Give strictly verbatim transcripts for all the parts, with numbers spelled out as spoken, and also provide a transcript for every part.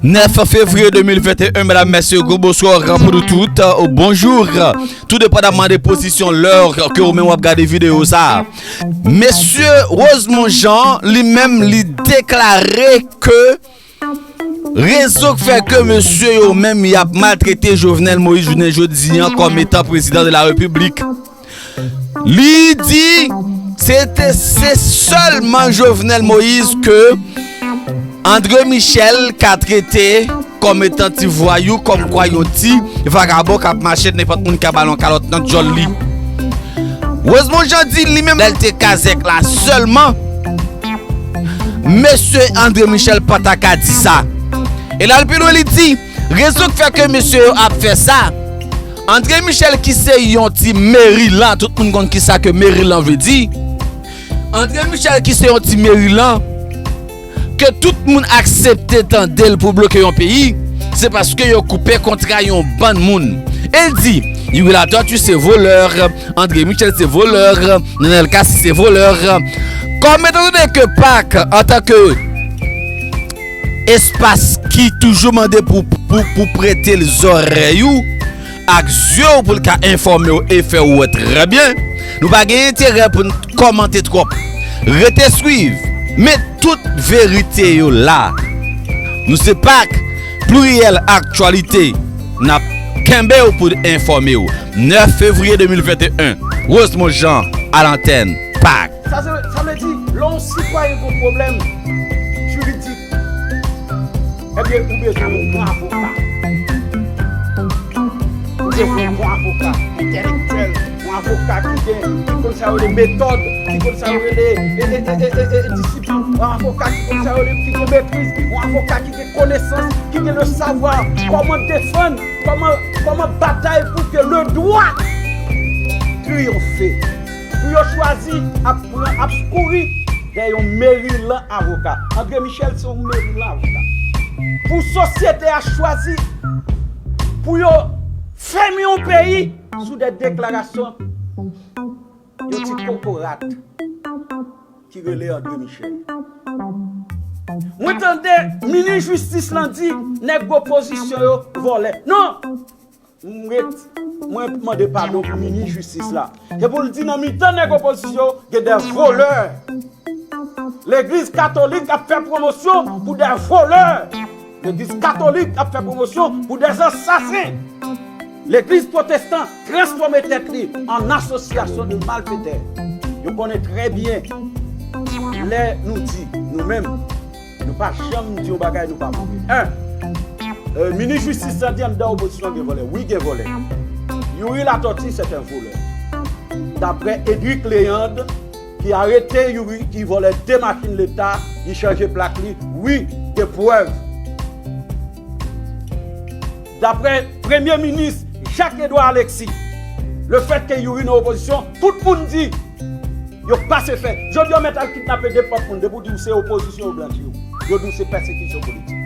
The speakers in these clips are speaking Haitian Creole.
Nèf fevriye de mil venteyen, medam, mesye, gwo bonswa pou nou tout. Ou bonjou. Tou depandaman de pozisyon, lè ke ou menm w ap gade videyo sa. Mesye Rosemond Jean, li menm, li deklare ke rezon k fè ke mesye yo menm y ap maltrete Jovenel Moïse jounen jodi a kòm etan prezidan de la repiblik. Li di se te, se sèlman Jovenel Moïse ke André Michel ka trete kòm etan ti vwayou, kòmkwa yon ti vagabon k ap mache nenpòt moun ka ba l yon kalòt nan djòl li. Rosemond Jean di li menm lè l te kazèk la sèlman, mesye André Michel pa ta ka di sa. E l al pi lwen, li di rezon k fè ke mesye yo ap fè sa. André Michel ki se yon ti merilan, tout moun konn kisa ke merilan vle di. André Michel ki se yon ti merilan, ke tout moun aksepte tande l pou bloke yon peyi, se paske yo koupe kontra yon bann moun. E l di, Youri Latortue se volè, André Michel se volè, Nenel Cassy se volè. Kòm etan done ke pak, antanke espas ki toujou mande pou, pou, pou prete l zòrèy ou ak zye w pou l ka enfòme w e fè w wè trè byen, nou pa gen enterè pou n kòmante twòp. Rete swiv, men tout verite yo la. Nou se pak, Pluriel Actualité. N ap kenbe w pou n enfòme w. Nèf fevriye de mil venteyen, Rosemond Jean, a lantèn, pak. Sa se, sa vle di, lè yon sitwayen gen yon pwoblèm jiridik, ebyen, ou bezwen yon bon avoka. Ou bezwen yon bon avoka entèlektyèl, yon avoka ki gen, ki konn sa yo rele metòd, ki konn sa yo rele, e, e, e, e, e, e, disiplin, yon avoka ki konn sa yo rele, ki gen metriz, yon avoka ki gen konesans, ki gen le savwa, kòman defann, kòman, kòman batay pou ke le dwa triyonfe. Pou yo chwazi ap pran, ap kouri dèyè yon merilan avoka. André Michel se yon merilan avoka. Pou sosyete a chwazi pou yo fèmen yon peyi sou de deklarasyon yon ti kokorat ki rele André Michel. Mwen tande minis jistis lan di nèg opozisyon yo vòlè. Non! M ret, mwen mande padon pou minis jistis la. Se pou l di nan mitan nèg opozisyon yo, gen de volè. Legliz katolik ap fè pwomosyon pou de volè. Legliz katolik ap fè pwomosyon pou de ansasen. Legliz pwotestan transfòme tèt li an asosyasyon de malfetè. Yo konnen trè byen lè nou di, nou menm, nou pa janm di yon bagay nou pa pwouve. En, euh, minis jistis la di anndan opozisyon gen vòlè. Wi, gen vòlè. Youri Latortue, c'est un voleur. Daprè Edric Léandre, ki arete Youri, ki vòlè de machin leta, li chanje plak li. Wi, gen prèv. Daprè Premye Minis Jacques Edouard Alexis, lefètke Youri nan opozisyon, tout moun di yo pase fè. Jodi a, yo mèt al kidnape nenpòt moun, depi w di w se opozisyon, yo blanchi w. Yo di w se pèsekisyon politik.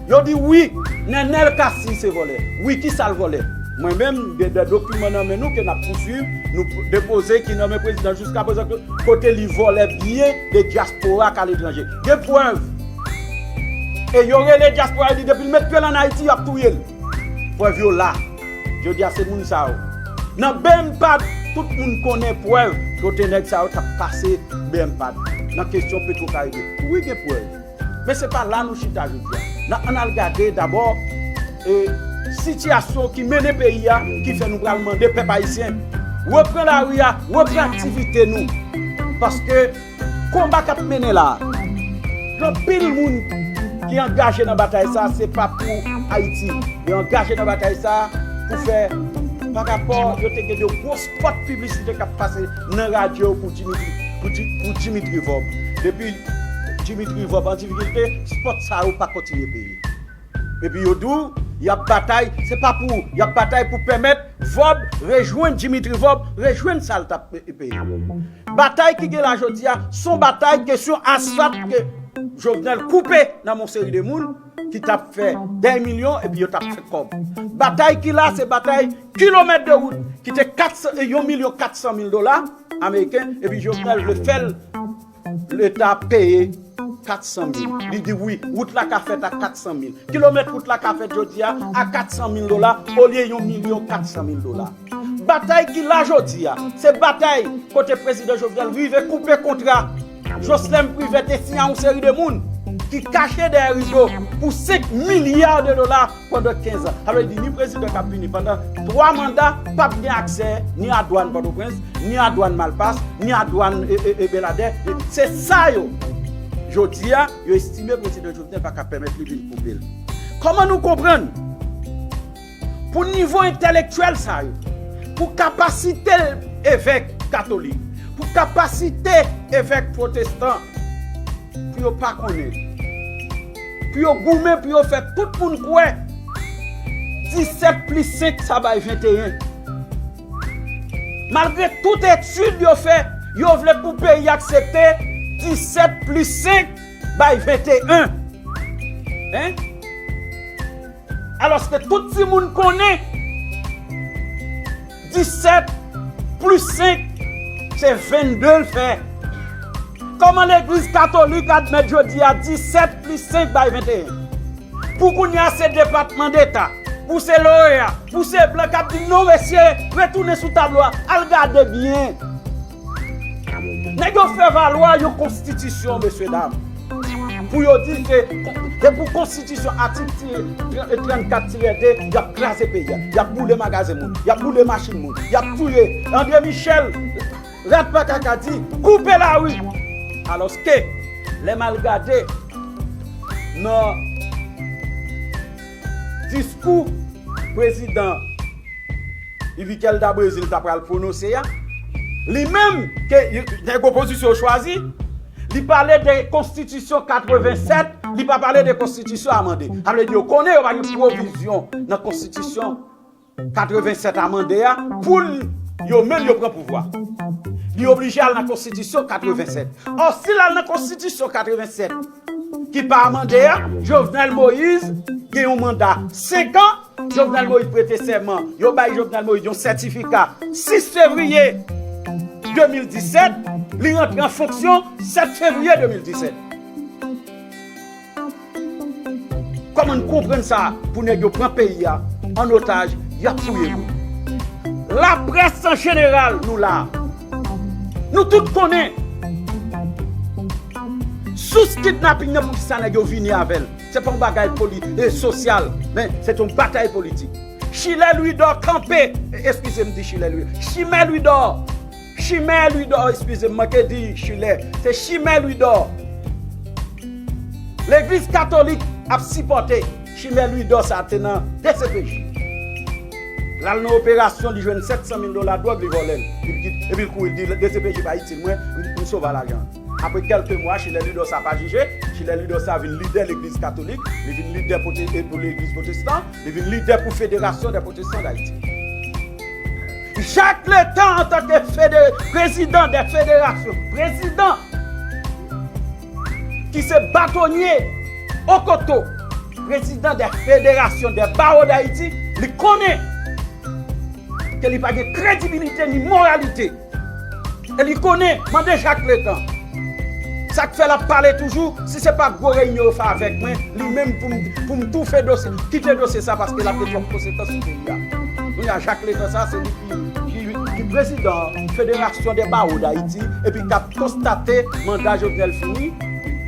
Yo di wi, Nenel Cassy se vòlè. Wi, kisa l vòlè? Mwen menm, m gen de dokiman nan men nou ke n ap pouswiv, nou p-, depoze ki nan men prezidan jiskaprezan ke kote li vòlè byen de dyaspora k aletranje. Gen prèv. E yo rele dyaspora, yo di depi l met pye l ann Ayiti, y ap touye l. Prèv yo la. Jodi a, se moun sa yo. Nan BMPAD, tout moun konnen prèv kote nèg sa yo t ap pase BMPAD. Nan kesyon Petro Caribe. Wi, gen prèv. Men se pa la nou chita jodi a. N a, ann al gade dabò, e, sitiyasyon ki mennen peyi a, ki fè nou pral mande pèp ayisyen repran lari a, repran aktivite nou. Paske konba k ap mennen la a, gen anpil moun ki angaje nan batay sa a, se pa pou Ayiti. Yo angaje nan batay sa a pou fè, pa rapò, yo te gen de gwo spòt piblisite k ap pase nan radyo pou Dimitri, pou Di-, pou Dimitri Vorbe. Depi Dimitri Vorbe an difikilte, spòt sa yo pa kontinye peye. Epi yo di w, y ap batay, se pa pou, y ap batay pou pèmèt Vorbe rejwenn, Dimitri Vorbe rejwenn sa l t ap pe-, peye. Batay ki gen la jodi a, se yon batay kesyon asfalt ke Jovenel koupe nan yon seri de moun ki t ap fè dè milyon epi yo t ap fè kòb. Batay ki la, se batay kilomèt de wout ki te kat san, yon milyon kat san mil dola ameriken, epi Jovenel vle fè l, leta peye kat san mil. Li di wi, wout la ka fèt a kat san mil. Kilomèt wout la ka fèt jodi a a kat san mil dola olye yon milyon kat san mil dola. Batay ki la jodi a, se batay kote prezidan Jovenel rive koupe kontra Joslèn Privè te siyen yon seri de moun ki kache dèyè rido pou senk milya de dola pandan kenz an. Sa vle di ni prezidan k ap vini pandan twa manda p ap gen aksè ni a dwàn Pòtoprens, ni a dwàn Malpas, ni a dwàn e, e, e Beladè. Se sa yo. Jodi a, yo estime prezidan Jovenel pa ka pèmèt li vin koupe l. Kòman nou konprann? Pou nivo entèlektyèl sa yo, pou kapasite evèk katolik, pou kapasite evèk pwotestan, pou yo pa konnen, pou yo goumen, pou yo fè tout moun kwè disèt plis senk sa bay venteyen. Malgre tout etid yo fè, yo vle pou peyi aksepte disèt plis senk bay venteyen. Hein? Alòske tout timoun konnen disèt plis senk se vennde l fè. Kòman legliz katolik admèt jodi a disèt plis senk bay venteyen? Pou kounye a, se Depatman Deta, pou se loya, pou se blan k ap di non, mesye, retounen sou tablo a, al gade byen. Nèg yo fè valwa yon konstitisyon, mesye dam. Pou yo di se, se pou konstitisyon atik trannkat tirè de, y ap kraze peyi a, y ap boule magazen moun, y ap boule machin moun, y ap touye André Michel, rat pa kaka di, koupe lari. Alòske, lè m al gade nan diskou prezidan Yvikel Dabrezil ta pral pwononse a, li menm ke nèg opozisyon yo chwazi, li pale de konstitisyon katreven sèt, li pa pale de konstitisyon amande. Sa vle di yo konnen yo pa gen pwovizyon nan konstitisyon katreven sèt amande a pou l, yo menm yo pran pouvwa. Li oblije al nan konstitisyon katreven sèt. Ò, si l al nan konstitisyon katreven sèt ki pa amande a, Jovenel Moïse gen yon manda senk an. Jovenel Moïse prete sèman, yo bay Jovenel Moïse yon sètifika sis fevriye de mil disèt, li rantre an fonksyon sèt fevriye de mil disèt. Kòman n konprann sa pou nèg yo pran peyi a an otaj, y ap touye moun? Laprès an jeneral, nou la. Nou tout konnen sous kidnaping nan, poukisa nèg yo vini avè l. Se pa yon bagay poli-, e, sosyal, men se te yon batay politik. Chilè Louidor kanpe, e, eskize m di Chilè Louidor, Chimè Louidor, Chimè Louidor, eskize m, manke di Chilè, se Chimè Louidor. Legliz katolik ap sipòte Chimè Louidor sa te nan D C P J. L al nan operasyon, li jwenn sèt san mil dola dwòg, li vòlè l. Epi l kouri, l di, D C P J pa itil mwen, m, m sove lajan. Apre kèlke mwa, Chilè Louidor sa pa jije, Chilè Louidor sa vin lidè legliz katolik, li vin lidè pwote-, e, pou legliz pwotestan, li vin lidè pou Fédération des Protestants d'Haïti. Jacques Létan, antanke fede-, prezidan de federasyon, prezidan ki se batonye Okoto, prezidan de Fédération des Barreaux d'Haïti, li konnen ke li pa gen kredibilite ni moralite. E li konnen, mande Jacques Létan. Sa k fè l ap pale toujou, si se pa gwo reyinyon yo fè avèk mwen, li menm pou m, pou m toufe dosye, kite dosye sa paske l ap gen twòp konsekans sou peyi a. Kounye a, Jacques Létan sa, se li ki, ki, ki prezidan Fédération des Barreaux d'Haïti, epi k ap konstate manda Jovenel fini.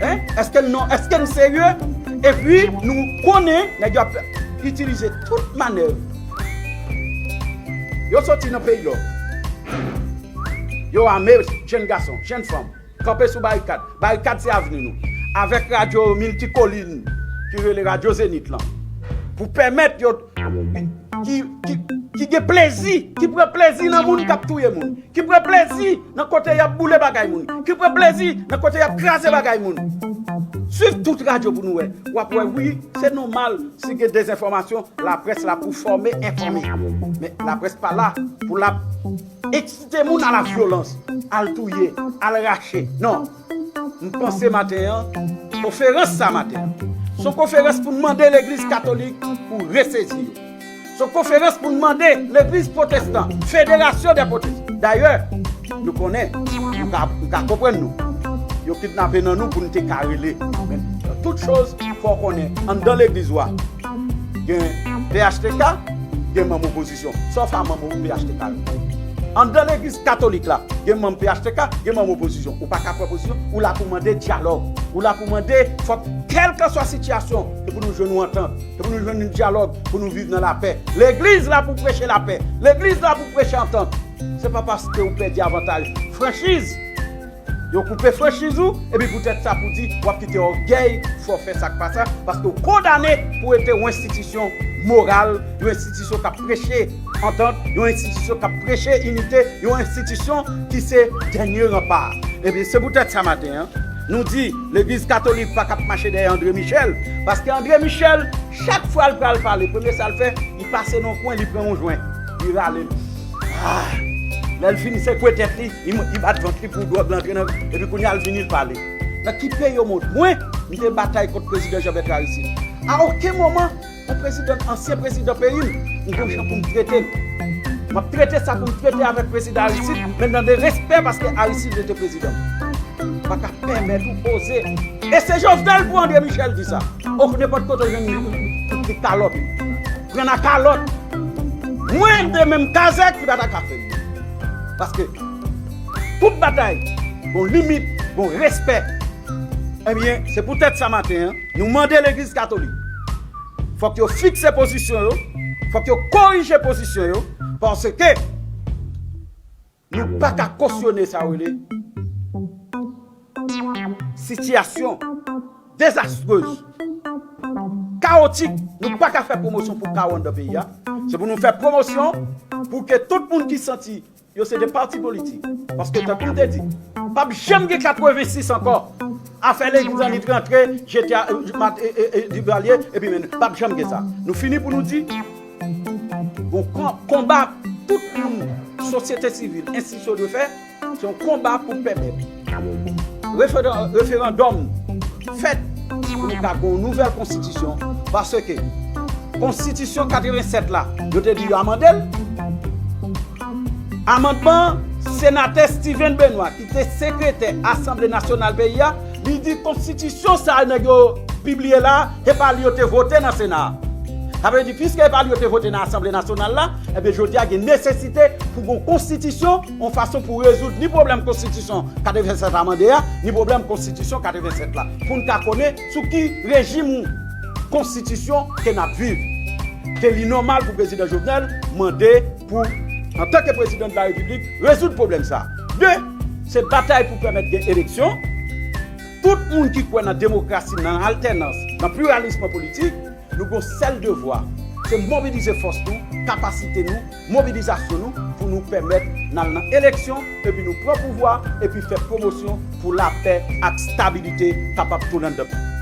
Hein? Èske n non, èske n serye? Epi nou konnen nèg yo ap itilize tout manèv. Yo soti nan peyi lòk. Yo ame jenn gason, jenn fanm. Kanpe sou barikad. Barikad se avni nou. Avèk radyo miltikolin ki rele Radyo Zenith lan. Pou pèmèt yo ki, ki, ki gen plezi, ki pran plezi nan moun k ap touye moun, ki pran plezi nan kote y ap boule bagay moun, ki pran plezi nan kote y ap kraze bagay moun. Swiv tout radyo pou nou wè. W ap wè, wi, se nòmal si gen dezenfòmasyon, laprès la pou fòme, enfòme. Men laprès pa la pou l ap eksite moun a la vyolans, al touye, al rache. Non. M panse maten an, konferans sa maten an, se yon konferans pou n mande legliz katolik pou resezi yo. Se yon konferans pou n mande legliz pwotestan, Fédération des Protestants. Dayè, nou konnen, nou ka, nou ka konprann nou. Yo kidnape nan nou pou n te ka rele. Men, tout choz, fò w konnen, anndan legliz ou a, gen P H T K, gen manm opozisyon. Sa w fè a manm P H T K yo? Anndan legliz katolik la, gen manm P H T K, gen manm opozisyon. Ou pa ka pran pozisyon, ou la pou mande dyalòg. Ou la pou mande, fòk, kèlkanswa sitiyasyon, se pou nou jwenn yon antant, se pou nou jwenn yon dyalòg, pou nou viv nan lapè. Legliz la pou preche lapè. Legliz la pou preche antant. Se pa paske ou pèdi avantaj franchiz, yo koupe franchiz ou, epi poutèt sa pou di w ap kite ògèy fè w fè sa k pa sa, paske w kondane pou rete yon enstitisyon moral, yon enstitisyon k ap preche antant, yon enstitisyon k ap preche inite, yon enstitisyon ki se dènye ranpa. Ebyen, se poutèt sa maten an, nou di legliz katolik pa ka ap mache dèyè André Michel, paske André Michel, chak fwa l pral pale, premye sa l fè, li pase nan yon kwen, li pran yon jwen, li rale l. Ah! Lè l fin sekwe tèt li, li, li bat vant li pou dwòg lan antre nan, epi kounye a l vini l pale. Nan ki peyi yo montre? Mwen, m te batay kont prezidan Jean Bertrand Aristide. A okenn moman, yon prezidan, ansyen prezidan peyi m, m gon jan pou m trete l. M ap trete sa pou m trete avèk prezidan Aristide, men nan de respè paske Aristide rete prezidan. Pa ka pèmèt ou oze. E se Jovenel pou André Michel di sa. Oke, nenpòt kote w jwenn tout ti kalòt. Pran nan kalòt. Mwen, de menm kazèk, li pa ta ka fè m. Paske tout batay gon limit, gon respè. Ebyen, se poutèt sa maten an, nou mande legliz katolik. Fòk yo fikse pozisyon yo, fòk yo korije pozisyon yo, paske nou pa ka kosyone sa yo rele sitiyasyon dezastrez, kawotik. Nou pa ka fè pwomosyon pou kawo anndan peyi a. Se pou nou fè pwomosyon pou ke tout moun ki santi yo se de pati politik. Paske tankou m te di, p ap janm gen katrevensis ankò. Afè legliz annik rantre, jete a, e, e, e, Duvalier, epi men, p ap janm gen sa. Nou fini pou nou di, bon, kon-, konba tout moun, sosyete sivil, enstitisyon dwe fè, se yon konba pou pèmèt referan-, referandòm fèt pou nou ka gen yon nouvèl konstitisyon, paske konstitisyon katrevennsèt la, yo te di yo amande l. Amandman senatè Steven Benoît, ki te sekretè Asanble Nasyonal peyi a, li di konstitisyon sa a nèg yo pibliye la, e pa li yo te vote nan Sena a. Sa vle di, piske e pa li yo te vote nan Asanble Nasyonal la, ebyen, jodi a gen nesesite pou gon konstitisyon, yon fason pou rezoud ni pwoblèm konstitisyon katrevennsèt amande a, ni pwoblèm konstitisyon katrevennsèt la. Pou n ka konnen sou ki rejim ou konstitisyon ke n ap viv. Ke li nòmal pou prezidan Jovenel mande pou, antanke prezidan de la repiblik, rezoud pwoblèm sa a. De, se batay pou pèmèt gen eleksyon. Tout moun ki kwè nan demokrasi, nan altènans, nan pliralis politik, nou gon sèl devwa, se mobilize fòs nou, kapasite nou, mobilizasyon nou pou nou pèmèt n al nan eleksyon, epi nou pran pouvwa, epi fè pwomosyon pou lapè ak stabilite kapab tounen anndan peyi.